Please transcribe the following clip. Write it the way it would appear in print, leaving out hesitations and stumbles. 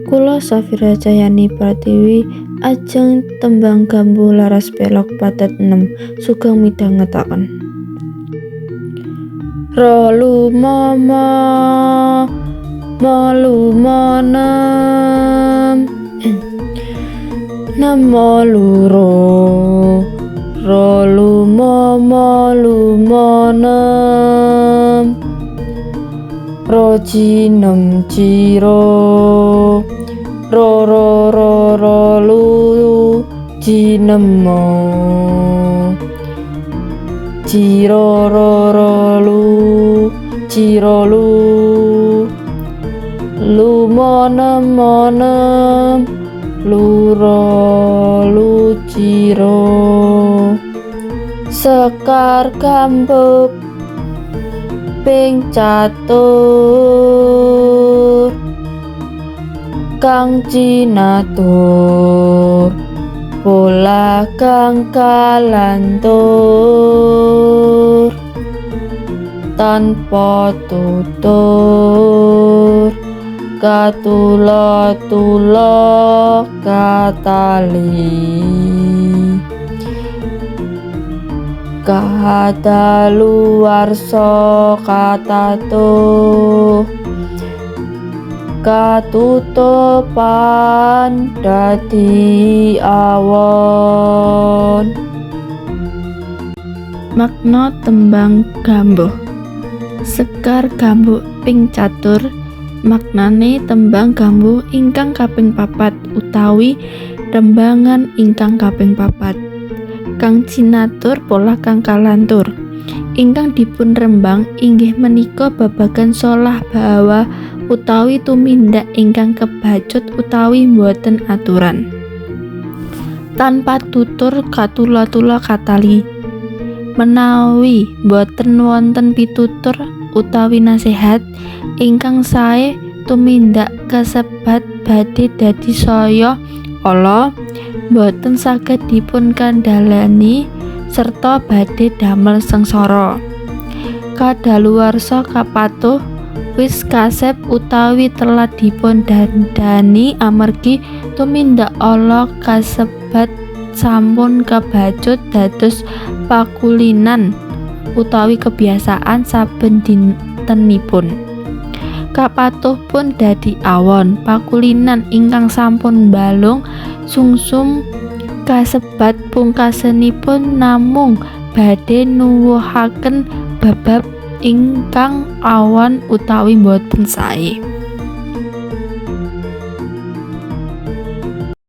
Kula Safira Cahyani Pratiwi ajeng tembang gambuh laras pelog pathet nem sugeng midhangetaken. Ro luma ma ma luma nem nem ma loro ro luma ma luma nem ro ji nem ji ro ro ro ro ro lu ji nem mo ji ro ro ro lu ji ro lu lu mo nem mo nem lu ro lu ji ro. Sekar gambuh ping catur kang cinatur pola kang kalantur tanpa tutur katula-tula katali kadaluwarsa katatuh katutupan dadi awon. Makna tembang gambuh sekar gambuh ping catur maknane tembang gambuh ingkang kaping papat utawi rembangan ingkang kaping papat kang cinatur pola kang kalantur. Ingkang dipun rembang inggih menika babagan solah bawa utawi tumindak ingkang kebacut utawi boten aturan tanpa tutur katula-tula katali. Menawi boten wonten pitutur utawi nasihat ingkang sae tumindak kasebat badhe dadi saya ala, boten saged dipun kandhalani serta badhe damel sengsara. Kadaluwarsa kapatuh wis kasep utawi telat dipun dandani amargi tumindak ala kasebat sampun kebacut dados pakulinan utawi kebiasaan saben dintenipun. Kapatuh pun dadi awon pakulinan ingkang sampun balung sungsum kasebat pungkasanipun namung badhe nuwuhaken bebab ingkang awon utawi boten sae.